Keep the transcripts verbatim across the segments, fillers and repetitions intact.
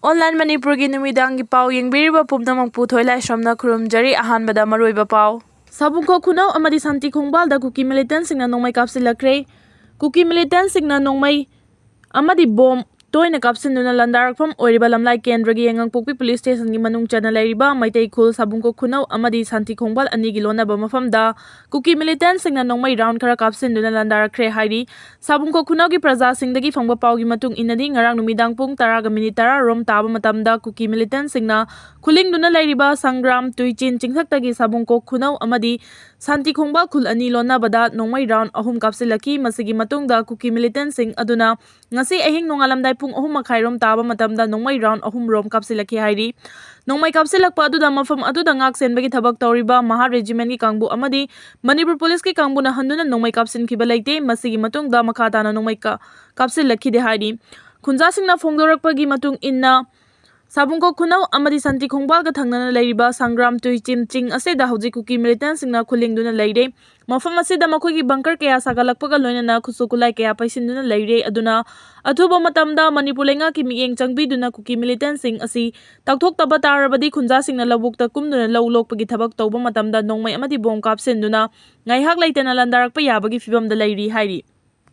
Online ꯃꯅꯤꯄꯨꯔꯒꯤ ꯅꯨꯃꯤꯗꯥꯡꯒꯤ ꯄꯥꯎ ꯌꯦꯡꯕꯤꯔꯤꯕ ꯄꯨꯝꯅꯃꯛꯄꯨ ꯊꯣꯏꯂꯥꯏꯁ꯭ꯔꯝꯅ ꯈꯨꯔꯨꯝꯖꯔꯤ꯫ ꯑꯍꯥꯟꯕꯗ ꯃꯔꯨꯑꯣꯏꯕ ꯄꯥꯎ꯫ ꯁꯥꯕꯨꯡꯈꯣꯛ ꯈꯨꯅꯧ ꯑꯃꯗꯤ ꯁꯥꯟꯇꯤ ꯈꯣꯡꯕꯥꯜꯗ ꯀꯨꯀꯤ militantꯁꯤꯡꯅ ꯅꯣꯡꯃꯩ ꯀꯥꯞꯁꯤꯜꯂꯛꯈ꯭ꯔꯦ꯫ ꯀꯨꯀꯤ militantꯁꯤꯡꯅ ꯅꯣꯡꯃꯩ ꯑꯃꯗꯤ ꯕꯣꯝ ꯇꯣꯏꯅ ꯀꯥꯞꯁꯤꯟꯗꯨꯅ ꯂꯥꯟꯗꯥꯔꯛꯐꯝ ꯑꯣꯏꯔꯤꯕ ꯂꯝꯂꯥꯏ ꯀꯦꯟꯗ꯭ꯔꯒꯤ ꯌꯥꯏꯉꯪꯄꯣꯛꯄꯤ police stationꯒꯤ ꯃꯅꯨꯡ ꯆꯟꯅ ꯂꯩꯔꯤꯕ ꯃꯩꯇꯩ ꯈꯨꯜ ꯁꯥꯕꯨꯡꯈꯣꯛ ꯈꯨꯅꯧ ꯑꯃꯗꯤ ꯁꯥꯟꯇꯤ ꯈꯣꯡꯕꯥꯜ ꯑꯅꯤꯒꯤ ꯂꯣꯟꯅꯕ ꯃꯐꯝꯗ ꯀꯨꯀꯤ militantꯁꯤꯡꯅ ꯅꯣꯡꯃꯩ round ꯈꯔ ꯀꯥꯞꯁꯤꯟꯗꯨꯅ ꯂꯥꯟꯗꯥꯔꯛꯈ꯭ꯔꯦ ꯍꯥꯏꯔꯤ꯫ ꯁꯥꯕꯨꯡꯈꯣꯛ ꯈꯨꯅꯧꯒꯤ ꯄ꯭ꯔꯖꯥꯁꯤꯡꯗꯒꯤ ꯐꯪꯕ ꯄꯥꯎꯒꯤ ꯃꯇꯨꯡ ꯏꯟꯅꯗꯤ, ꯉꯔꯥꯡ ꯅꯨꯃꯤꯗꯥꯡ ꯄꯨꯡ ꯇꯔꯥꯒ minute ꯇꯔꯥ ꯔꯣꯝ ꯇꯥꯕ ꯃꯇꯝꯗ ꯀꯨꯀꯤ militantꯁꯤꯡꯅ ꯈꯨꯂꯤꯡꯗꯨꯅ ꯂꯩꯔꯤꯕ ꯁꯪꯒ꯭ꯔꯥꯝ ꯇꯨꯏꯆꯤꯟ ꯆꯤꯡꯊꯛꯇꯒꯤ ꯁꯥꯕꯨꯡꯈꯣꯛ ꯈꯨꯅꯧ ꯑꯃꯗꯤ ꯁꯥꯟꯇꯤ ꯈꯣꯡꯕꯥꯜ ꯈꯨꯜ ꯑꯅꯤ ꯂꯣꯟꯅꯕꯗ ꯅꯣꯡꯃꯩ round ꯑꯍꯨꯝ ꯀꯥꯞꯁꯤꯜꯂꯛꯈꯤ꯫ ꯃꯁꯤꯒꯤ ꯃꯇꯨꯡꯗ ꯀꯨꯀꯤ militantꯁꯤꯡ ꯑꯗꯨꯅ ꯉꯁꯤ ꯑꯍꯤꯡ ꯅꯣꯡꯉꯥꯜꯂꯝꯗꯥꯏ ꯄꯨꯡ ꯑꯍꯨꯝ ꯃꯈꯥꯏ ꯔꯣꯝ ꯇꯥꯕ ꯃꯇꯝꯗ ꯅꯣꯡꯃꯩ round ꯑꯍꯨꯝ ꯔꯣꯝ ꯀꯥꯞꯁꯤꯜꯂꯛꯈꯤ ꯍꯥꯏꯔꯤ꯫ ꯅꯣꯡꯃꯩ ꯀꯥꯞꯁꯤꯜꯂꯛꯄ ꯑꯗꯨꯗ ꯃꯐꯝ ꯑꯗꯨꯗ ꯉꯥꯛ ꯁꯦꯟꯕꯒꯤ ꯊꯕꯛ ꯇꯧꯔꯤꯕ ꯃꯍꯥ regimentꯀꯤ ꯀꯥꯡꯕꯨ ꯑꯃꯗꯤ ꯃꯅꯤꯄꯨꯔ policeꯀꯤ ꯀꯥꯡꯕꯨꯅ ꯍꯟꯗꯨꯅ ꯅꯣꯡꯃꯩ ꯀꯥꯞꯁꯤꯟꯈꯤꯕ ꯂꯩꯇꯦ꯫ ꯃꯁꯤꯒꯤ ꯃꯇꯨꯡꯗ ꯃꯈꯥ ꯇꯥꯅ ꯅꯣꯡꯃꯩ ꯀꯥ-, ꯀꯥꯞꯁꯤꯜꯂꯛꯈꯤꯗꯦ ꯍꯥꯏꯔꯤ꯫ ꯈꯨꯟꯖꯥꯁꯤꯡꯅ ꯐꯣꯡꯗꯣꯔꯛꯄꯒꯤ ꯃꯇꯨꯡ ꯏꯟꯅ, ꯁꯥꯕꯨꯡꯈꯣꯛ ꯈꯨꯅꯧ ꯑꯃꯗꯤ ꯁꯥꯟꯇꯤ ꯈꯣꯡꯕꯥꯜꯒ ꯊꯪꯅꯅ ꯂꯩꯔꯤꯕ ꯁꯪꯒ꯭ꯔꯥꯝ ꯇꯨꯏꯆꯤꯟ ꯆꯤꯡ ꯑꯁꯤꯗ ꯍꯧꯖꯤꯛ ꯀꯨꯀꯤ militantꯁꯤꯡꯅ ꯈꯨꯂꯤꯡꯗꯨꯅ ꯂꯩꯔꯦ꯫ ꯃꯐꯝ ꯑꯁꯤꯗ ꯃꯈꯣꯏꯒꯤ bunker ꯀꯌꯥ ꯁꯥꯒꯠꯂꯛꯄꯒ ꯂꯣꯏꯅꯅ ꯈꯨꯠꯁꯨ ꯈꯨꯠꯂꯥꯏ ꯀꯌꯥ ꯄꯩꯁꯤꯟꯗꯨꯅ ꯂꯩꯔꯦ꯫ ꯑꯗꯨꯅ ꯑꯊꯨꯕ ꯃꯇꯝꯗ ꯃꯅꯤꯄꯨꯔ ꯂꯩꯉꯥꯛꯀꯤ ꯃꯤꯠꯌꯦꯡ ꯆꯪꯕꯤꯗꯨꯅ ꯀꯨꯀꯤ militantꯁꯤꯡ ꯑꯁꯤ ꯇꯧꯊꯣꯛꯇꯕ ꯇꯥꯔꯕꯗꯤ ꯈꯨꯟꯖꯥꯁꯤꯡꯅ ꯂꯧꯕꯨꯛꯇ ꯀꯨꯝꯗꯨꯅ ꯂꯧ ꯂꯣꯛꯄꯒꯤ ꯊꯕꯛ ꯇꯧꯕ ꯃꯇꯝꯗ ꯅꯣꯡꯃꯩ ꯑꯃꯗꯤ ꯕꯣꯝ ꯀꯥꯞꯁꯤꯟꯗꯨꯅ ꯉꯥꯏꯍꯥꯛ ꯂꯩꯇꯅ ꯂꯥꯟꯗꯥꯔꯛꯄ ꯌꯥꯕꯒꯤ ꯐꯤꯕꯝꯗ ꯂꯩꯔꯤ ꯍꯥꯏꯔꯤ꯫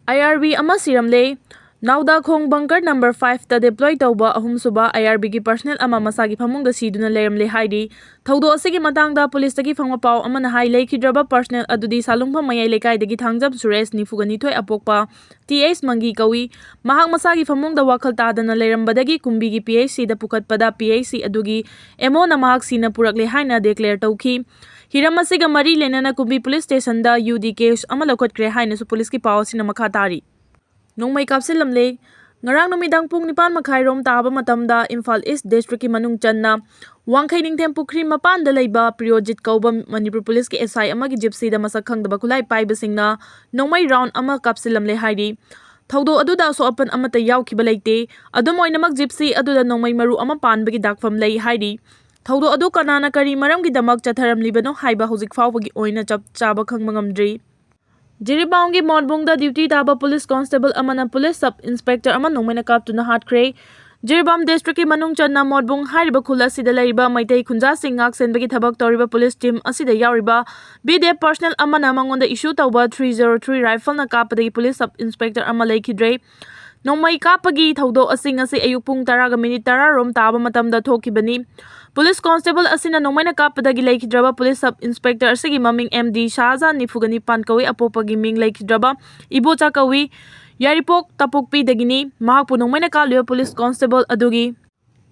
IRB ꯑꯃ ꯁꯤꯔꯝꯂꯦ꯫ ꯅꯥꯎꯗꯥꯈꯣꯡ bunker number fiveꯇ deploy ꯇꯧꯕ ꯑꯍꯨꯝꯁꯨꯕ IRBꯒꯤ personnel ꯑꯃ ꯃꯁꯥꯒꯤ ꯐꯃꯨꯡꯗ ꯁꯤꯗꯨꯅ ꯂꯩꯔꯝꯂꯦ ꯍꯥꯏꯔꯤ꯫ ꯊꯧꯗꯣꯛ ꯑꯁꯤꯒꯤ ꯃꯇꯥꯡꯗ policeꯇꯒꯤ ꯐꯪꯕ ꯄꯥꯎ ꯑꯃꯅ ꯍꯥꯏ, ꯂꯩꯈꯤꯗ꯭ꯔꯕ personnel ꯑꯗꯨꯗꯤ ꯁꯥꯂꯨꯡꯐꯝ ꯃꯌꯥꯏ ꯂꯩꯀꯥꯏꯗꯒꯤ ꯊꯥꯡꯖꯝ ꯁꯨꯔꯦꯁ, ꯅꯤꯐꯨꯒ ꯅꯤꯊꯣꯏ, ꯑꯄꯣꯛꯄ ꯇꯤ ꯑꯩꯆ ꯃꯪꯒꯤ ꯀꯧꯏ꯫ ꯃꯍꯥꯛ ꯃꯁꯥꯒꯤ ꯐꯃꯨꯡꯗ ꯋꯥꯈꯜ ꯇꯥꯗꯅ ꯂꯩꯔꯝꯕꯗꯒꯤ ꯀꯨꯝꯕꯤꯒꯤ PHCꯗ ꯄꯨꯈꯠꯄꯗ PHC ꯑꯗꯨꯒꯤ MOꯅ ꯃꯍꯥꯛ ꯁꯤꯅ ꯄꯨꯔꯛꯂꯦ ꯍꯥꯏꯅ declare ꯇꯧꯈꯤ꯫ ꯍꯤꯔꯝ ꯑꯁꯤꯒ ꯃꯔꯤ ꯂꯩꯅꯅ ꯀꯨꯝꯕꯤ police stationꯗ UD case ꯑꯃ ꯂꯧꯈꯠꯈ꯭ꯔꯦ ꯍꯥꯏꯅꯁꯨ policeꯀꯤ ꯄꯥꯎ ꯑꯁꯤꯅ ꯃꯈꯥ ꯇꯥꯔꯤ꯫ ꯅꯣꯡꯃꯩ ꯀꯥꯞꯁꯤꯜꯂꯝꯂꯦ꯫ ꯉꯔꯥꯡ ꯅꯨꯃꯤꯗꯥꯡ ꯄꯨꯡ ꯅꯤꯄꯥꯟ ꯃꯈꯥꯏꯔꯣꯝ ꯇꯥꯕ ꯃꯇꯝꯗ ꯏꯝꯐꯥꯜ East districtꯀꯤ ꯃꯅꯨꯡ ꯆꯟꯅ ꯋꯥꯡꯈꯩ ꯅꯤꯡꯊꯦꯝ ꯄꯨꯈ꯭ꯔꯤ ꯃꯄꯥꯟꯗ ꯂꯩꯕ ꯄ꯭ꯔꯤꯌꯣꯖꯤꯠ ꯀꯧꯕ ꯃꯅꯤꯄꯨꯔ policeꯀꯤ SI ꯑꯃꯒꯤ gypsyꯗ ꯃꯁꯛ ꯈꯪꯗꯕ ꯈꯨꯠꯂꯥꯏ ꯄꯥꯏꯕꯁꯤꯡꯅ ꯅꯣꯡꯃꯩ round ꯑꯃ ꯀꯥꯞꯁꯤꯜꯂꯝꯂꯦ ꯍꯥꯏꯔꯤ꯫ ꯊꯧꯗꯣꯛ ꯑꯗꯨꯗ ꯑꯁꯣꯛ ꯑꯄꯟ ꯑꯃꯠꯇ ꯌꯥꯎꯈꯤꯕ ꯂꯩꯇꯦ꯫ ꯑꯗꯨꯝ ꯑꯣꯏꯅꯃꯛ, gypsy ꯑꯗꯨꯗ ꯅꯣꯡꯃꯩ ꯃꯔꯨ ꯑꯃ ꯄꯥꯟꯕꯒꯤ ꯗꯥꯛꯐꯝ ꯂꯩ ꯍꯥꯏꯔꯤ꯫ ꯊꯧꯗꯣꯛ ꯑꯗꯨ ꯀꯅꯥꯅ ꯀꯔꯤ ꯃꯔꯝꯒꯤꯗꯃꯛ ꯆꯠꯊꯔꯝꯂꯤꯕꯅꯣ ꯍꯥꯏꯕ ꯍꯧꯖꯤꯛ ꯐꯥꯎꯕꯒꯤ ꯑꯣꯏꯅ ꯆꯞ ꯆꯥꯕ ꯈꯪꯕ ꯉꯝꯗ꯭ꯔꯤ꯫ ꯖꯤꯔꯤꯕꯥꯝꯒꯤ ꯃꯣꯟꯕꯨꯡꯗ duty ꯇꯥꯕ police constable ꯑꯃꯅ police sub inspector ꯑꯃ ꯅꯣꯡꯃꯩꯅ ꯀꯥꯞꯇꯨꯅ ꯍꯥꯠꯈ꯭ꯔꯦ꯫ ꯖꯤꯔꯤꯕꯥꯝ districtꯀꯤ ꯃꯅꯨꯡ ꯆꯟꯅ ꯃꯣꯠꯕꯨꯡ ꯍꯥꯏꯔꯤꯕ ꯈꯨꯜ ꯑꯁꯤꯗ ꯂꯩꯔꯤꯕ ꯃꯩꯇꯩ ꯈꯨꯟꯖꯥꯁꯤꯡ ꯉꯥꯛ ꯁꯦꯟꯕꯒꯤ ꯊꯕꯛ ꯇꯧꯔꯤꯕ police team ꯑꯁꯤꯗ ꯌꯥꯎꯔꯤꯕ B D F personnel ꯑꯃꯅ ꯃꯉꯣꯟꯗ issue ꯇꯧꯕ three zero three rifleꯅ ꯀꯥꯞꯄꯗꯒꯤ police sub inspector ꯑꯃ ꯂꯩꯈꯤꯗ꯭ꯔꯦ꯫ ꯅꯣꯡꯃꯩ ꯀꯥꯞꯄꯒꯤ ꯊꯧꯗꯣꯛ ꯑꯁꯤ ꯉꯁꯤ ꯑꯌꯨꯛ ꯄꯨꯡ ꯇꯔꯥꯒ minute ꯇꯔꯥ ꯔꯣꯝ ꯇꯥꯕ ꯃꯇꯝꯗ ꯊꯣꯛꯈꯤꯕꯅꯤ꯫ Police constable ꯑꯁꯤꯅ ꯅꯣꯡꯃꯩꯅ ꯀꯥꯞꯄꯗꯒꯤ ꯂꯩꯈꯤꯗ꯭ꯔꯕ police sub inspector ꯑꯁꯤꯒꯤ ꯃꯃꯤꯡ M D ꯁꯍꯥꯖꯥꯟ, ꯅꯤꯐꯨꯒ ꯅꯤꯄꯥꯟ ꯀꯧꯏ, ꯑꯄꯣꯛꯄꯒꯤ ꯃꯤꯡ ꯂꯩꯈꯤꯗ꯭ꯔꯕ ꯏꯕꯣꯆꯥ ꯀꯧꯏ, ꯌꯥꯏꯔꯤꯄꯣꯛ ꯇꯥꯄꯣꯛꯄꯤꯗꯒꯤꯅꯤ꯫ ꯃꯍꯥꯛꯄꯨ ꯅꯣꯡꯃꯩꯅ ꯀꯥꯞꯂꯤꯕ police constable ꯑꯗꯨꯒꯤ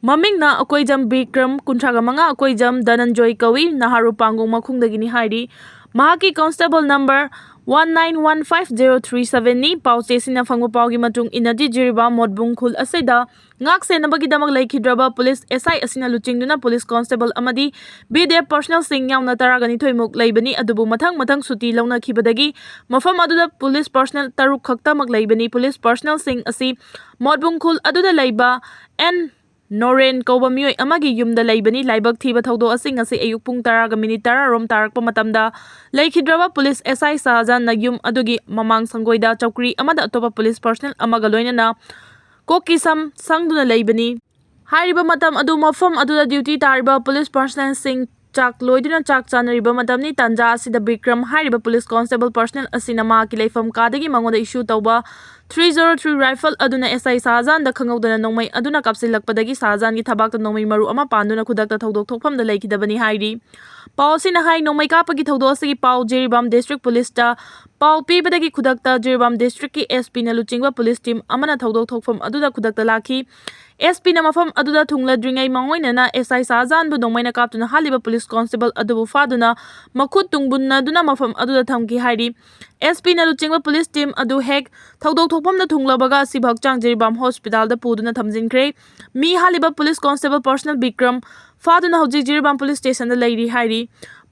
ꯃꯃꯤꯡꯅ ꯑꯀꯣꯏꯖꯝ ꯕꯤꯀ꯭ꯔꯝ, ꯀꯨꯟꯊ꯭ꯔꯥꯒ ꯃꯉꯥ, ꯑꯀꯣꯏꯖꯝ ꯙꯅꯟꯖꯣꯏ ꯀꯧꯏ, ꯅꯍꯥꯔꯨ ꯄꯥꯡꯒꯣꯡ ꯃꯈꯣꯡꯗꯒꯤꯅꯤ ꯍꯥꯏꯔꯤ꯫ ꯃꯍꯥꯛꯀꯤ constable number one nine one five zero three sevenꯅꯤ꯫ ꯄꯥꯎꯆꯦꯁꯤꯡꯅ ꯐꯪꯕ ꯄꯥꯎꯒꯤ ꯃꯇꯨꯡ ꯏꯟꯅꯗꯤ, ꯖꯤꯔꯤꯕꯥꯝ ꯃꯣꯠꯕꯨꯡ ꯈꯨꯜ ꯑꯁꯤꯗ ꯉꯥꯛ ꯁꯦꯟꯅꯕꯒꯤꯗꯃꯛ ꯂꯩꯈꯤꯗ꯭ꯔꯕ police S I ꯑꯁꯤꯅ ꯂꯨꯆꯤꯡꯗꯨꯅ police constable ꯑꯃꯗꯤ B D F personnelꯁꯤꯡ ꯌꯥꯎꯅ ꯇꯔꯥꯒ ꯅꯤꯊꯣꯏ ꯃꯨꯛ ꯂꯩꯕꯅꯤ꯫ ꯑꯗꯨꯕꯨ ꯃꯊꯪ ꯃꯊꯪ ꯁꯨꯇꯤ ꯂꯧꯅꯈꯤꯕꯗꯒꯤ ꯃꯐꯝ ꯑꯗꯨꯗ police personnel ꯇꯔꯨꯛ ꯈꯛꯇꯃꯛ ꯂꯩꯕꯅꯤ꯫ Police personnelꯁꯤꯡ ꯑꯁꯤ ꯃꯣꯠꯕꯨꯡ ꯈꯨꯜ ꯑꯗꯨꯗ ꯂꯩꯕ N ꯅꯣꯔꯦꯟ ꯀꯧꯕ ꯃꯤꯑꯣꯏ ꯑꯃꯒꯤ ꯌꯨꯝꯗ ꯂꯩꯕꯅꯤ꯫ ꯂꯥꯏꯕꯛ ꯊꯤꯕ ꯊꯧꯗꯣꯛ ꯑꯁꯤ ꯉꯁꯤ ꯑꯌꯨꯛ ꯄꯨꯡ ꯇꯔꯥꯒ minute ꯇꯔꯥ ꯔꯣꯝ ꯇꯥꯔꯛꯄ ꯃꯇꯝꯗ ꯂꯩꯈꯤꯗ꯭ꯔꯕ police S I ꯁꯍꯥꯖꯥꯟꯅ ꯌꯨꯝ ꯑꯗꯨꯒꯤ ꯃꯃꯥꯡ ꯁꯪꯒꯣꯏꯗ ꯆꯧꯀ꯭ꯔꯤ ꯑꯃꯗ ꯑꯇꯣꯞꯄ police personnel ꯑꯃꯒ ꯂꯣꯏꯅꯅ ꯀꯣꯛꯀꯤ ꯁꯝ ꯁꯪꯗꯨꯅ ꯂꯩꯕꯅꯤ꯫ ꯍꯥꯏꯔꯤꯕ ꯃꯇꯝ ꯑꯗꯨ ꯃꯐꯝ ꯑꯗꯨꯗ duty ꯇꯥꯔꯤꯕ police personnelꯁꯤꯡ ꯆꯥꯛ ꯂꯣꯏꯗꯨꯅ ꯆꯥꯛ ꯆꯥꯅꯔꯤꯕ ꯃꯇꯝꯅꯤ꯫ ꯇꯥꯟꯖꯥ ꯑꯁꯤꯗ ꯕꯤꯀ꯭ꯔꯝ ꯍꯥꯏꯔꯤꯕ police constable personnel ꯑꯁꯤꯅ ꯃꯍꯥꯛꯀꯤ ꯂꯩꯐꯝ ꯀꯥꯗꯒꯤ ꯃꯉꯣꯟꯗ issue ꯇꯧꯕ three zero three rifle ꯑꯗꯨꯅ S I ꯁꯍꯥꯖꯥꯟꯗ ꯈꯪꯍꯧꯗꯅ ꯅꯣꯡꯃꯩ ꯑꯗꯨꯅ ꯀꯥꯞꯁꯤꯜꯂꯛꯄꯗꯒꯤ ꯁꯍꯥꯖꯥꯟꯒꯤ ꯊꯕꯥꯛꯇ ꯅꯣꯡꯃꯩ ꯃꯔꯨ ꯑꯃ ꯄꯥꯟꯗꯨꯅ ꯈꯨꯗꯛꯇ ꯊꯧꯗꯣꯛ ꯊꯣꯛꯐꯝꯗ ꯂꯩꯈꯤꯗꯕꯅꯤ ꯍꯥꯏꯔꯤ꯫ ꯄꯥꯎ ꯑꯁꯤꯅ ꯍꯥꯏ, ꯅꯣꯡꯃꯩ ꯀꯥꯞꯄꯒꯤ ꯊꯧꯗꯣꯛ ꯑꯁꯤꯒꯤ ꯄꯥꯎ ꯖꯤꯔꯤꯕꯥꯝ district policeꯇ ꯄꯥꯎ ꯄꯤꯕꯗꯒꯤ ꯈꯨꯗꯛꯇ ꯖꯤꯔꯤꯕꯥꯝ districtꯀꯤ S Pꯅ ꯂꯨꯆꯤꯡꯕ police team ꯑꯃꯅ ꯊꯧꯗꯣꯛ ꯊꯣꯛꯐꯝ ꯑꯗꯨꯗ ꯈꯨꯗꯛꯇ ꯂꯥꯛꯈꯤ꯫ S Pꯅ ꯃꯐꯝ ꯑꯗꯨꯗ ꯊꯨꯡꯂꯗ꯭ꯔꯤꯉꯩ ꯃꯉꯣꯏꯅꯅ S I ꯁꯍꯥꯖꯥꯟꯕꯨ ꯅꯣꯡꯃꯩꯅ ꯀꯥꯞꯇꯨꯅ ꯍꯥꯠꯂꯤꯕ police constable ꯑꯗꯨꯕꯨ ꯐꯥꯗꯨꯅ ꯃꯈꯨꯠ ꯇꯨꯡꯕꯨꯟꯅꯗꯨꯅ ꯃꯐꯝ ꯑꯗꯨꯗ ꯊꯝꯈꯤ ꯍꯥꯏꯔꯤ꯫ S Pꯅ ꯂꯨꯆꯤꯡꯕ police team ꯑꯗꯨ ꯍꯦꯛ ꯊꯧꯗꯣꯛ ꯊꯣꯛꯐꯝꯗ ꯊꯨꯡꯂꯕꯒ ꯑꯁꯤꯕꯨ ꯍꯛꯆꯥꯡ ꯖꯤꯔꯤꯕꯥꯝ hospitalꯗ ꯄꯨꯗꯨꯅ ꯊꯝꯖꯤꯟꯈ꯭ꯔꯦ꯫ ꯃꯤ ꯍꯥꯠꯂꯤꯕ police constable personnel ꯕꯤꯀ꯭ꯔꯝ ꯐꯥꯗꯨꯅ ꯍꯧꯖꯤꯛ ꯖꯤꯔꯤꯕꯥꯝ police stationꯗ ꯂꯩꯔꯤ ꯍꯥꯏꯔꯤ꯫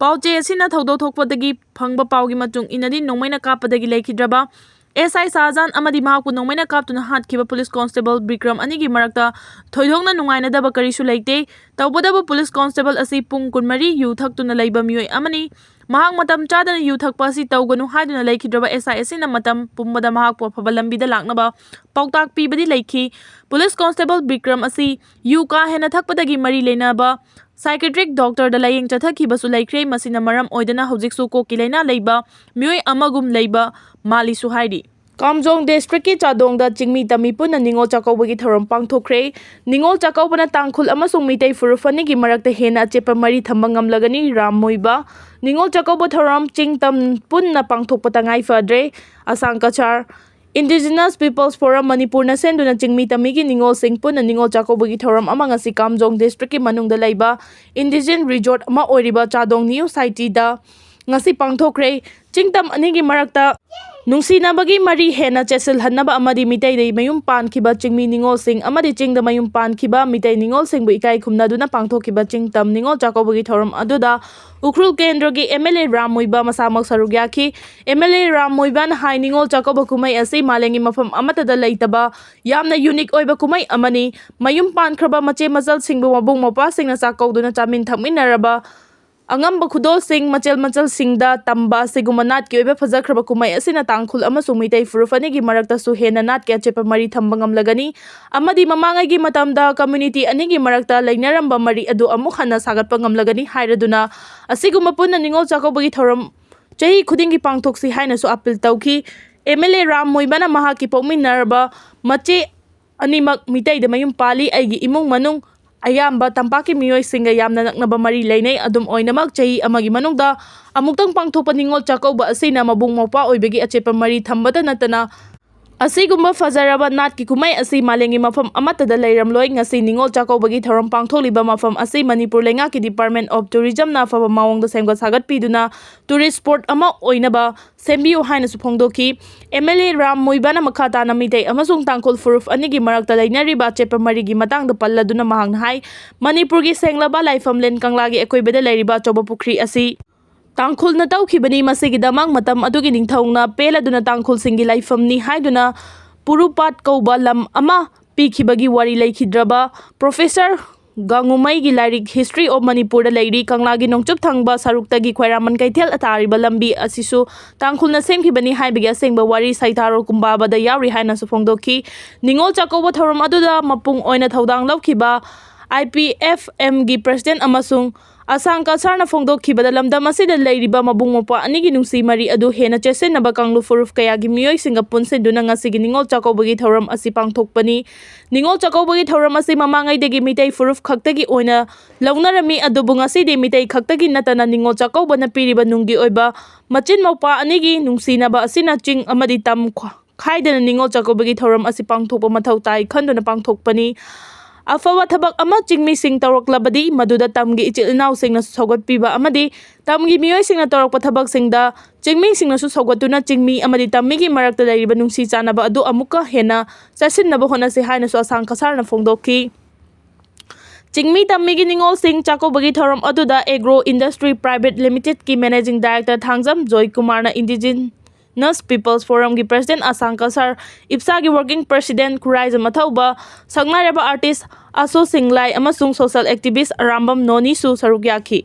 ꯄꯥꯎꯆꯦ ꯑꯁꯤꯅ ꯊꯧꯗꯣꯛ ꯊꯣꯛꯄꯗꯒꯤ ꯐꯪꯕ ꯄꯥꯎꯒꯤ ꯃꯇꯨꯡ ꯏꯟꯅꯗꯤ, ꯅꯣꯡꯃꯩꯅ ꯀꯥꯞꯄꯗꯒꯤ ꯂꯩꯈꯤꯗ꯭ꯔꯕ S I ꯁꯍꯥꯖꯥꯟ ꯑꯃꯗꯤ ꯃꯍꯥꯛꯄꯨ ꯅꯣꯡꯃꯩꯅ ꯀꯥꯞꯇꯨꯅ ꯍꯥꯠꯈꯤꯕ police constable ꯕꯤꯀ꯭ꯔꯝ ꯑꯅꯤꯒꯤ ꯃꯔꯛꯇ ꯊꯣꯏꯗꯣꯛꯅ ꯅꯨꯡꯉꯥꯏꯅꯗꯕ ꯀꯔꯤꯁꯨ ꯂꯩꯇꯦ꯫ ꯇꯧꯕꯇꯕꯨ police constable ꯑꯁꯤ ꯄꯨꯡ ꯀꯨꯟꯃꯔꯤ ꯌꯨ ꯊꯛꯇꯨꯅ ꯂꯩꯕ ꯃꯤꯑꯣꯏ ꯑꯃꯅꯤ꯫ ꯃꯍꯥꯛ ꯃꯇꯝ ꯆꯥꯗꯅ ꯌꯨ ꯊꯛꯄ ꯑꯁꯤ ꯇꯧꯒꯅꯨ ꯍꯥꯏꯗꯨꯅ ꯂꯩꯈꯤꯗ꯭ꯔꯕ ꯑꯦꯁ ꯑꯥꯏ ꯑꯁꯤꯅ ꯃꯇꯝ ꯄꯨꯝꯕꯗ ꯃꯍꯥꯛꯄꯨ ꯑꯐꯕ ꯂꯝꯕꯤꯗ ꯂꯥꯛꯅꯕ ꯄꯥꯎꯇꯥꯛ ꯄꯤꯕꯗꯤ ꯂꯩꯈꯤ꯫ ꯄꯨꯂꯤꯁ ꯀꯣꯟꯁꯇꯦꯕꯜ ꯕꯤꯀ꯭ꯔꯝ ꯑꯁꯤ ꯌꯨ ꯀꯥ ꯍꯦꯟꯅ ꯊꯛꯄꯗꯒꯤ ꯃꯔꯤ ꯂꯩꯅꯕ ꯁꯥꯏꯀꯦꯇ꯭ꯔꯤꯛ ꯗꯣꯛꯇꯔꯗ ꯂꯥꯌꯦꯡ ꯆꯠꯊꯈꯤꯕꯁꯨ ꯂꯩꯈ꯭ꯔꯦ꯫ ꯃꯁꯤꯅ ꯃꯔꯝ ꯑꯣꯏꯗꯨꯅ ꯍꯧꯖꯤꯛꯁꯨ ꯀꯣꯛꯀꯤ ꯂꯥꯏꯅꯥ ꯂꯩꯕ ꯃꯤꯑꯣꯏ ꯑꯃꯒꯨꯝ ꯂꯩꯕ ꯃꯥꯜꯂꯤꯁꯨ ꯍꯥꯏꯔꯤ꯫ ꯀꯥꯝꯖꯣꯡ ꯗꯤꯁꯇ꯭ꯔꯤꯛꯀꯤ ꯆꯥꯗꯣꯡꯗ ꯆꯤꯡꯃꯤ ꯇꯝꯃꯤ ꯄꯨꯟꯅ ꯅꯤꯉꯣꯜ ꯆꯥꯛꯀꯧꯕꯒꯤ ꯊꯧꯔꯝ ꯄꯥꯡꯊꯣꯛꯈ꯭ꯔꯦ꯫ ꯅꯤꯉꯣꯜ ꯆꯥꯛꯀꯧꯕꯅ ꯇꯥꯡꯈꯨꯜ ꯑꯃꯁꯨꯡ ꯃꯤꯇꯩ ꯐꯨꯔꯨꯞ ꯑꯅꯤꯒꯤ ꯃꯔꯛꯇ ꯍꯦꯟꯅ ꯑꯆꯦꯠꯄ ꯃꯔꯤ ꯊꯝꯕ ꯉꯝꯂꯒꯅꯤ꯫ ꯔꯥꯝ ꯃꯣꯏꯕ꯫ ꯅꯤꯉꯣꯜ ꯆꯥꯛꯀꯧꯕ ꯊꯧꯔꯝ ꯆꯤꯡ ꯇꯝ ꯄꯨꯟꯅ ꯄꯥꯡꯊꯣꯛꯄ ꯇꯉꯥꯏ ꯐꯗ꯭ꯔꯦ꯫ ꯑꯁꯥꯡ ꯀꯆꯥꯔ꯫ Indigenous People's Forum ꯃꯅꯤꯄꯨꯔꯅ ꯁꯦꯟꯗꯨꯅ ꯆꯤꯡꯃꯤ ꯇꯝꯃꯤꯒꯤ ꯅꯤꯉꯣꯜꯁꯤꯡ ꯄꯨꯟꯅ ꯅꯤꯉꯣꯜ ꯆꯥꯛꯀꯧꯕꯒꯤ ꯊꯧꯔꯝ ꯑꯃ ꯉꯁꯤ ꯀꯥꯝꯖꯣꯡ ꯗꯤꯁꯇ꯭ꯔꯤꯛꯀꯤ ꯃꯅꯨꯡꯗ ꯂꯩꯕ ꯏꯟꯗꯤꯖꯤꯟ ꯔꯤꯖꯣꯔꯠ ꯑꯃ ꯑꯣꯏꯔꯤꯕ ꯆꯥꯗꯣꯡ ꯅ꯭ꯌꯨ ꯁꯥꯏꯇꯤꯗ ꯉꯁꯤ ꯄꯥꯡꯊꯣꯛꯈ꯭ꯔꯦ꯫ ꯆꯤꯡꯇꯝ ꯑꯅꯤꯒꯤ ꯃꯔꯛꯇ ꯅꯨꯡꯁꯤꯅꯕꯒꯤ ꯃꯔꯤ ꯍꯦꯟꯅ ꯆꯦꯠꯁꯤꯜꯍꯟꯅꯕ ꯑꯃꯗꯤ ꯃꯤꯇꯩꯗ ꯃꯌꯨꯝ ꯄꯥꯟꯈꯤꯕ ꯆꯤꯡꯃꯤ ꯅꯤꯉꯣꯜꯁꯤꯡ ꯑꯃꯗꯤ ꯆꯤꯡꯗ ꯃꯌꯨꯝ ꯄꯥꯟꯈꯤꯕ ꯃꯤꯇꯩ ꯅꯤꯉꯣꯜꯁꯤꯡꯕꯨ ꯏꯀꯥꯏ ꯈꯨꯝꯅꯗꯨꯅ ꯄꯥꯡꯊꯣꯛꯈꯤꯕ ꯆꯤꯡꯇꯝ ꯅꯤꯉꯣꯜ ꯆꯥꯛꯀꯧꯕꯒꯤ ꯊꯧꯔꯝ ꯑꯗꯨꯗ ꯎꯈ꯭ꯔꯨꯜ ꯀꯦꯟꯗ꯭ꯔꯒꯤ ꯑꯦꯝ ꯑꯦꯜ ꯑꯦ ꯔꯥꯝ ꯃꯣꯏꯕ ꯃꯁꯥꯃꯛ ꯁꯔꯨꯛ ꯌꯥꯈꯤ꯫ ꯑꯦꯝ ꯑꯦꯜ ꯑꯦ ꯔꯥꯝ ꯃꯣꯏꯕꯥꯅ ꯍꯥꯏ, ꯅꯤꯉꯣꯜ ꯆꯥꯛꯀꯧꯕ ꯀꯨꯝꯍꯩ ꯑꯁꯤ ꯃꯥꯂꯦꯝꯒꯤ ꯃꯐꯝ ꯑꯃꯠꯇꯗ ꯂꯩꯇꯕ ꯌꯥꯝꯅ ꯌꯨꯅꯤꯛ ꯑꯣꯏꯕ ꯀꯨꯝꯍꯩ ꯑꯃꯅꯤ꯫ ꯃꯌꯨꯝ ꯄꯥꯟꯈ꯭ꯔꯕ ꯃꯆꯦ ꯃꯆꯜꯁꯤꯡꯕꯨ ꯃꯕꯨꯡ ꯃꯧꯄ꯭ꯋꯥꯁꯤꯡꯅ ꯆꯥꯛꯀꯧꯗꯨꯅ ꯆꯥꯃꯤꯟ ꯊꯛꯃꯤꯟꯅꯔꯕ ꯑꯉꯝꯕ ꯈꯨꯗꯣꯜꯁꯤꯡ ꯃꯆꯦꯜ ꯃꯆꯜꯁꯤꯡꯗ ꯇꯝꯕ ꯑꯁꯤꯒꯨꯝꯕ ꯅꯥꯠꯀꯤ ꯑꯣꯏꯕ ꯐꯖꯈ꯭ꯔꯕ ꯀꯨꯝꯍꯩ ꯑꯁꯤꯅ ꯇꯥꯡꯈꯨꯜ ꯑꯃꯁꯨꯡ ꯃꯤꯇꯩ ꯐꯨꯔꯨꯞ ꯑꯅꯤꯒꯤ ꯃꯔꯛꯇꯁꯨ ꯍꯦꯟꯅ ꯅꯥꯠꯀꯤ ꯑꯆꯦꯠꯄ ꯃꯔꯤ ꯊꯝꯕ ꯉꯝꯂꯒꯅꯤ ꯑꯃꯗꯤ ꯃꯃꯥꯡꯉꯩꯒꯤ ꯃꯇꯝꯗ ꯀꯝꯃ꯭ꯌꯨꯅꯤꯇꯤ ꯑꯅꯤꯒꯤ ꯃꯔꯛꯇ ꯂꯩꯅꯔꯝꯕ ꯃꯔꯤ ꯑꯗꯨ ꯑꯃꯨꯛ ꯍꯟꯅ ꯁꯥꯒꯠꯄ ꯉꯝꯂꯒꯅꯤ ꯍꯥꯏꯔꯗꯨꯅ, ꯑꯁꯤꯒꯨꯝꯕ ꯄꯨꯟꯅ ꯅꯤꯉꯣꯜ ꯆꯥꯛꯀꯧꯕꯒꯤ ꯊꯧꯔꯝ ꯆꯍꯤ ꯈꯨꯗꯤꯡꯒꯤ ꯄꯥꯡꯊꯣꯛꯁꯤ ꯍꯥꯏꯅꯁꯨ ꯑꯄꯤꯜ ꯇꯧꯈꯤ꯫ ꯑꯦꯝ ꯑꯦꯜ ꯑꯦ ꯔꯥꯝ ꯃꯣꯏꯕꯅ ꯃꯍꯥꯛꯀꯤ ꯄꯣꯛꯃꯤꯟꯅꯔꯕ ꯃꯆꯦ ꯑꯅꯤꯃꯛ ꯃꯤꯇꯩꯗ ꯃꯌꯨꯝ ꯄꯥꯜꯂꯤ꯫ ꯑꯩꯒꯤ ꯏꯃꯨꯡ ꯃꯅꯨꯡ ꯑꯌꯥꯝꯕ ꯇꯝꯄꯥꯛꯀꯤ ꯃꯤꯑꯣꯏꯁꯤꯡꯒ ꯌꯥꯝꯅ ꯅꯛꯅꯕ ꯃꯔꯤ ꯂꯩꯅꯩ꯫ ꯑꯗꯨꯝ ꯑꯣꯏꯅꯃꯛ, ꯆꯍꯤ ꯑꯃꯒꯤ ꯃꯅꯨꯡꯗ ꯑꯃꯨꯛꯇꯪ ꯄꯥꯡꯊꯣꯛꯄ ꯅꯤꯉꯣꯜ ꯆꯥꯛꯀꯧꯕ ꯑꯁꯤꯅ ꯃꯕꯨꯡ ꯃꯧꯄ꯭ꯋꯥ ꯑꯣꯏꯕꯒꯤ ꯑꯆꯦꯠꯄ ꯃꯔꯤ ꯊꯝꯕꯇ ꯅꯠꯇꯅ, ꯑꯁꯤꯒꯨꯝꯕ ꯐꯖꯔꯕ ꯅꯥꯠꯀꯤ ꯀꯨꯝꯍꯩ ꯑꯁꯤ ꯃꯥꯂꯦꯝꯒꯤ ꯃꯐꯝ ꯑꯃꯠꯇꯗ ꯂꯩꯔꯝꯂꯣꯏ꯫ ꯉꯁꯤ ꯅꯤꯉꯣꯜ ꯆꯥꯛꯀꯧꯕꯒꯤ ꯊꯧꯔꯝ ꯄꯥꯡꯊꯣꯛꯂꯤꯕ ꯃꯐꯝ ꯑꯁꯤ ꯃꯅꯤꯄꯨꯔ ꯂꯩꯉꯥꯛꯀꯤ Department of Tourismꯅ ꯑꯐꯕ ꯃꯑꯣꯡꯗ ꯁꯦꯝꯒꯠ ꯁꯥꯒꯠꯄꯤꯗꯨꯅ tourist spot ꯑꯃ ꯑꯣꯏꯅꯕ ꯁꯦꯝꯕꯤꯌꯨ ꯍꯥꯏꯅꯁꯨ ꯐꯣꯡꯗꯣꯛꯈꯤ꯫ ꯑꯦꯝ ꯑꯦꯜ ꯑꯦ ꯔꯥꯝ ꯃꯣꯏꯕꯥꯅ ꯃꯈꯥ ꯇꯥꯅ ꯃꯤꯇꯩ ꯑꯃꯁꯨꯡ ꯇꯥꯡꯈꯨꯜ ꯐꯨꯔꯨꯞ ꯑꯅꯤꯒꯤ ꯃꯔꯛꯇ ꯂꯩꯅꯔꯤꯕ ꯑꯆꯦꯠꯄ ꯃꯔꯤꯒꯤ ꯃꯇꯥꯡꯗ ꯄꯜꯂꯗꯨꯅ ꯃꯍꯥꯛꯅ ꯍꯥꯏ, ꯃꯅꯤꯄꯨꯔꯒꯤ ꯁꯦꯡꯂꯕ ꯂꯥꯏꯐꯝꯂꯦꯟ ꯀꯪꯂꯥꯒꯤ ꯑꯀꯣꯏꯕꯗ ꯂꯩꯔꯤꯕ ꯑꯆꯧꯕ ꯄꯨꯈ꯭ꯔꯤ ꯑꯁꯤ ꯇꯥꯡꯈꯨꯜꯅ ꯇꯧꯈꯤꯕꯅꯤ꯫ ꯃꯁꯤꯒꯤꯗꯃꯛ ꯃꯇꯝ ꯑꯗꯨꯒꯤ ꯅꯤꯡꯊꯧꯅ ꯄꯦꯜꯂꯗꯨꯅ ꯇꯥꯡꯈꯨꯜꯁꯤꯡꯒꯤ ꯂꯥꯏꯐꯝꯅꯤ ꯍꯥꯏꯗꯨꯅ ꯄꯨꯔꯨꯄꯥꯠ ꯀꯧꯕ ꯂꯝ ꯑꯃ ꯄꯤꯈꯤꯕꯒꯤ ꯋꯥꯔꯤ ꯂꯩꯈꯤꯗ꯭ꯔꯕ ꯄ꯭ꯔꯣꯐꯦꯁꯔ ꯒꯥꯡꯉꯨꯃꯩꯒꯤ ꯂꯥꯏꯔꯤꯛ History of Manipurꯗ ꯂꯩꯔꯤ꯫ ꯀꯪꯂꯥꯒꯤ ꯅꯣꯡꯆꯨꯞ ꯊꯪꯕ ꯁꯔꯨꯛꯇꯒꯤ ꯈ꯭ꯋꯥꯏꯔꯥꯝꯕꯟ ꯀꯩꯊꯦꯜ ꯇꯥꯔꯤꯕ ꯂꯝꯕꯤ ꯑꯁꯤꯁꯨ ꯇꯥꯡꯈꯨꯜꯅ ꯁꯦꯝꯈꯤꯕꯅꯤ ꯍꯥꯏꯕꯒꯤ ꯑꯁꯦꯡꯕ ꯋꯥꯔꯤ ꯁꯩꯊꯥꯔꯣꯜ ꯀꯨꯝꯕꯥꯕꯗ ꯌꯥꯎꯔꯤ ꯍꯥꯏꯅꯁꯨ ꯐꯣꯡꯗꯣꯛꯈꯤ꯫ ꯅꯤꯉꯣꯜ ꯆꯥꯛꯀꯧꯕ ꯊꯧꯔꯝ ꯑꯗꯨꯗ ꯃꯄꯨꯡ ꯑꯣꯏꯅ ꯊꯧꯗꯥꯡ ꯂꯧꯈꯤꯕ IPFMꯒꯤ President ꯑꯃꯁꯨꯡ ꯑꯁꯥꯡ ꯀꯁꯥꯔꯅ ꯐꯣꯡꯗꯣꯛꯈꯤꯕꯗ, ꯂꯝꯗꯝ ꯑꯁꯤꯗ ꯂꯩꯔꯤꯕ ꯃꯕꯨꯡ ꯃꯧꯄ꯭ꯋꯥ ꯑꯅꯤꯒꯤ ꯅꯨꯡꯁꯤ ꯃꯔꯤ ꯑꯗꯨ ꯍꯦꯟꯅ ꯆꯦꯠꯁꯤꯟꯅꯕ ꯀꯥꯡꯂꯨꯞ ꯐꯨꯔꯨꯞ ꯀꯌꯥꯒꯤ ꯃꯤꯑꯣꯏꯁꯤꯡꯒ ꯄꯨꯟꯁꯤꯟꯗꯨꯅ ꯉꯁꯤꯒꯤ ꯅꯤꯉꯣꯜ ꯆꯥꯛꯀꯧꯕꯒꯤ ꯊꯧꯔꯝ ꯑꯁꯤ ꯄꯥꯡꯊꯣꯛꯄꯅꯤ꯫ ꯅꯤꯉꯣꯜ ꯆꯥꯛꯀꯧꯕꯒꯤ ꯊꯧꯔꯝ ꯑꯁꯤ ꯃꯃꯥꯡꯉꯩꯗꯒꯤ ꯃꯤꯇꯩ ꯐꯨꯔꯨꯞ ꯈꯛꯇꯒꯤ ꯑꯣꯏꯅ ꯂꯧꯅꯔꯝꯃꯤ, ꯑꯗꯨꯕꯨ ꯉꯁꯤꯗꯤ ꯃꯤꯇꯩ ꯈꯛꯇꯒꯤ ꯅꯠꯇꯅ ꯅꯤꯉꯣꯜ ꯆꯥꯛꯀꯧꯕꯅ ꯄꯤꯔꯤꯕ ꯅꯨꯡꯒꯤ ꯑꯣꯏꯕ ꯃꯆꯤꯟ ꯃꯧꯄ꯭ꯋꯥ ꯑꯅꯤꯒꯤ ꯅꯨꯡꯁꯤꯅꯕ ꯑꯁꯤꯅ ꯆꯤꯡ ꯑꯃꯗꯤ ꯇꯝ ꯈ꯭ꯋꯥ-, ꯈꯥꯏꯗꯅ ꯅꯤꯉꯣꯜ ꯆꯥꯛꯀꯧꯕꯒꯤ ꯊꯧꯔꯝ ꯑꯁꯤ ꯄꯥꯡꯊꯣꯛꯄ ꯃꯊꯧ ꯇꯥꯏ ꯈꯟꯗꯨꯅ ꯄꯥꯡꯊꯣꯛꯄꯅꯤ꯫ ꯑꯐꯕ ꯊꯕꯛ ꯑꯃ ꯆꯤꯡꯃꯤꯁꯤꯡ ꯇꯧꯔꯛꯂꯕꯗꯤ, ꯃꯗꯨꯗ ꯇꯝꯒꯤ ꯏꯆꯤꯜ ꯏꯅꯥꯎꯁꯤꯡꯅꯁꯨ ꯁꯧꯒꯠꯄꯤꯕ ꯑꯃꯗꯤ ꯇꯝꯒꯤ ꯃꯤꯑꯣꯏꯁꯤꯡꯅ ꯇꯧꯔꯛꯄ ꯊꯕꯛꯁꯤꯡꯗ ꯆꯤꯡꯃꯤꯁꯤꯡꯅꯁꯨ ꯁꯧꯒꯠꯇꯨꯅ ꯆꯤꯡꯃꯤ ꯑꯃꯗꯤ ꯇꯝꯃꯤꯒꯤ ꯃꯔꯛꯇ ꯂꯩꯔꯤꯕ ꯅꯨꯡꯁꯤ ꯆꯥꯟꯅꯕ ꯑꯗꯨ ꯑꯃꯨꯛꯀ ꯍꯦꯟꯅ ꯆꯦꯠꯁꯤꯟꯅꯕ ꯍꯣꯠꯅꯁꯤ ꯍꯥꯏꯅꯁꯨ ꯑꯁꯥꯡ ꯀꯁꯥꯔꯅ ꯐꯣꯡꯗꯣꯛꯈꯤ꯫ ꯆꯤꯡꯃꯤ ꯇꯝꯃꯤꯒꯤ ꯅꯤꯉꯣꯜꯁꯤꯡ ꯆꯥꯛꯀꯧꯕꯒꯤ ꯊꯧꯔꯝ ꯑꯗꯨꯗ Agro Industry Private Limitedꯀꯤ Managing Director Thangjam ꯖꯣꯏ ꯀꯨꯃꯥꯔꯅ, Indigenous Peoples Forumꯒꯤ President ꯑꯁꯥꯡ ꯀꯁꯥꯔ, ꯏꯞꯁꯥꯒꯤ Working President ꯈꯨꯔꯥꯏꯖꯝ ꯑꯊꯧꯕ, ꯁꯛꯅꯥꯏꯔꯕ artist ꯑꯁꯣ ꯁꯤꯡꯂꯥꯏ ꯑꯃꯁꯨꯡ social activist ꯑꯔꯥꯝꯕꯝ ꯅꯣꯅꯤꯁꯨ ꯁꯔꯨꯛ ꯌꯥꯈꯤ꯫